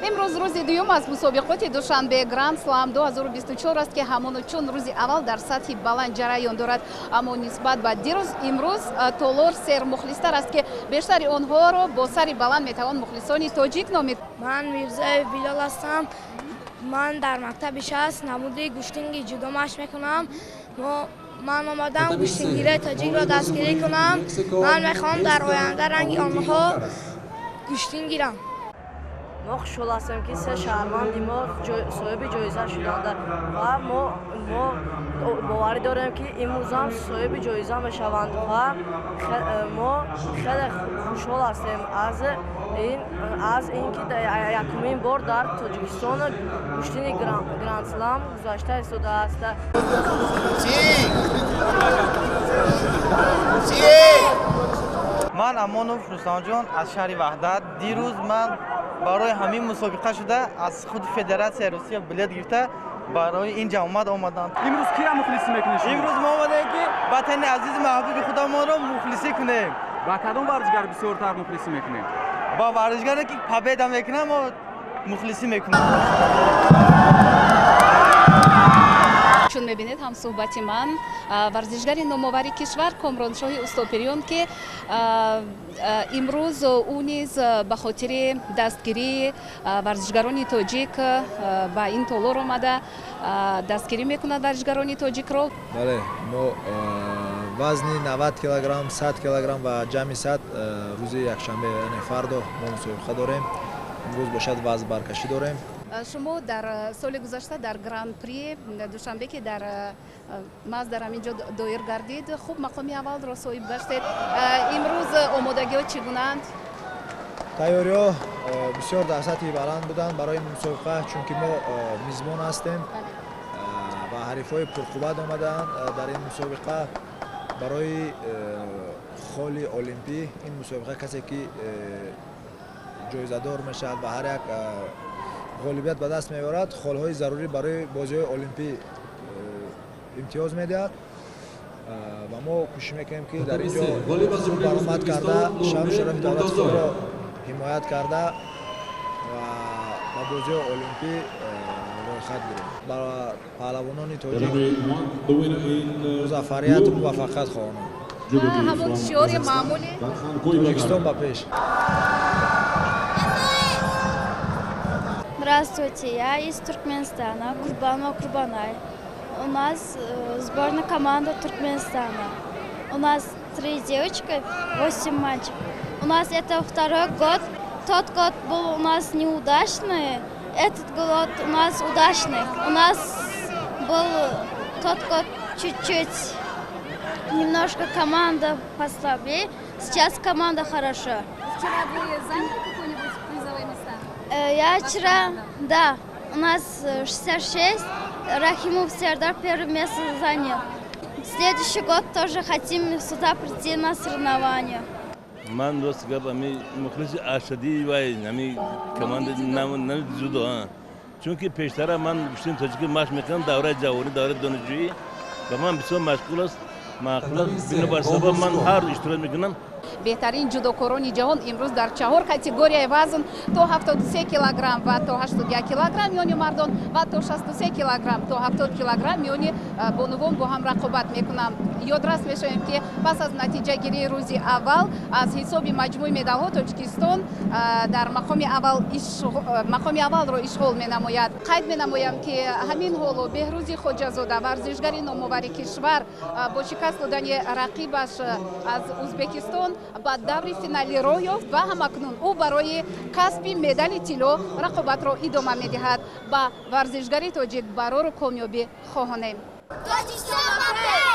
Имрӯз рӯзи дуюм аз мусобиқоти Душанбе Гранд Слам 2024 аст, ки ҳамону чун рӯзи аввал дар сатҳи баланд ҷараён дорад. Аммо нисбат ба дирӯз имрӯз толор сермухлистар аст, ки бештари онҳоро бо сари баланд метавон мухлисони тоҷик номид. Ман Мирзоев Билол ҳастам. Ман дар мактаби 6 намуди гӯштинги ҷудо машқ мекунам. Ман омадам гӯштингираи тоҷикро дастгирӣ кунам. Ман мехоҳам дар оянда ранги онҳо гӯштин гирам. Мо хушҳол ҳастем, ки се шаҳрванди мо соҳиби ҷоиза шуданд, ва мо боварӣ дорем, ки имрӯзам соҳиби ҷоиза мешаванд, ва мо хеле хушҳол ҳастем аз ин ки якумин бор дар Тоҷикистон гӯштини Грандслам гузашта истодааст. Ман Амонов Рустамҷон аз шаҳри Ваҳдат. Дирӯз ман барои ҳамин мусобиқа шуда аз худи Федератсияи Русия билет гирифта барои ин ҷамоат омадам. Имрӯз кира мухлисӣ мекунед шумо? Имрӯз мо омадем, ки ватани азизи маҳбуби худамонро мухлисӣ кунем. Ба кадом варзишгар бисёртар мухлисӣ мекунед? Ба варзишгаре ки победа мекунам, мо мухлисӣ мекунем. Чун мебинед, ҳамсӯҳбати ман варзишгари номовари кишвар Комроншоҳи Устопириён, ки имрӯз ӯ низ ба хотири дастгирии варзишгарони тоҷик ба ин толор омада дастгирӣ мекунад варзишгарони тоҷикро. Бале, мо вазни 90 килограмм, 100 килограмм ва ҷамъи 100 рӯзи якшанбе, яъне фардо мо мусобиқа дорем. Имрӯз бошад вазн баркашӣ дорем. Шумо дар соли гузашта дар Гран-при Душанбе, ки дар маҳз дар ҳамин ҷо доир гардид, хуб мақоми аввалро соҳиб гаштед. Имрӯз омодагиҳо чӣ гунаанд? Тайёриҳо бисёр дар сатҳи баланд буданд барои ин мусобиқа, чунки мо мизбон ҳастем ва ҳарифҳои пурқувват омадаанд дар ин мусобиқа барои холи олимпӣ. Ин мусобиқа касе ки ҷоизадор мешавад ва ҳар як ғолибият ба даст меорад, холҳои зарурӣ барои бозиҳои олимпӣ имтиёз медиҳад, ва мо кӯшиш мекунем, ки дар ин ҷо баромад карда, шаъну шарафи давлати худро ҳимоят карда ва ба бозиҳои олимпӣ рӯйхат гирем. Ба паҳлавонони тоҷик музаффарияту муваффақият хоҳонам. Ҳамон шиори маъмули Тоҷикистон ба пеш. Здравствуйте, я из Туркменистана, Курбанова Курбанай. У нас сборная команда Туркменистана. У нас 3 девочки, 8 мальчиков. У нас это второй год. Тот год был у нас неудачный, этот год у нас удачный. У нас был тот год чуть-чуть, немножко команда послабее. Сейчас команда хороша. Вчера вы заняли какое-нибудь призовое место? Я вчера, да, у нас 66, Рахимов Сердар первое место занял. Следующий год тоже хотим сюда прийти на соревнования. Ман рост гап, ами мухлиси ашадии вай ами команда нами ҷудо, чунки пештара ман гӯштини тоҷикӣ машқ мекардам, давраи ҷавонӣ, давраи донишҷӯӣ, ва ман бисёр машғул аст, маъқул аст. Бинобар сабаб ман ҳар иштирок мекунам. Беҳтарин ҷудокорони ҷаҳон имрӯз дар 4 категорияи вазн то 73 килограмм ва то 81 килограмм миёни мардон ва то 63 килограмм то 70 килограмм миёни бонувон бо ҳам рақобат мекунанд. Ёдрас мешавем, ки пас аз натиҷагирии рӯзи аввал аз ҳисоби маҷмӯи медалҳо Тоҷикистон дар мақоми аввалро ишғол менамояд. Қайд менамоям, ки ҳамин ҳоло Беҳрӯзи Хоҷазода, варзишгари номовари кишвар, бо шикаст додани рақибаш аз Узбекистон ба даври финали роҳ ёфт ва ҳамакнун ӯ барои касби медали тилло рақобатро идома медиҳад. Ба варзишгари тоҷик барору комёбӣ хоҳонем. Тоҷикистон ба пеш!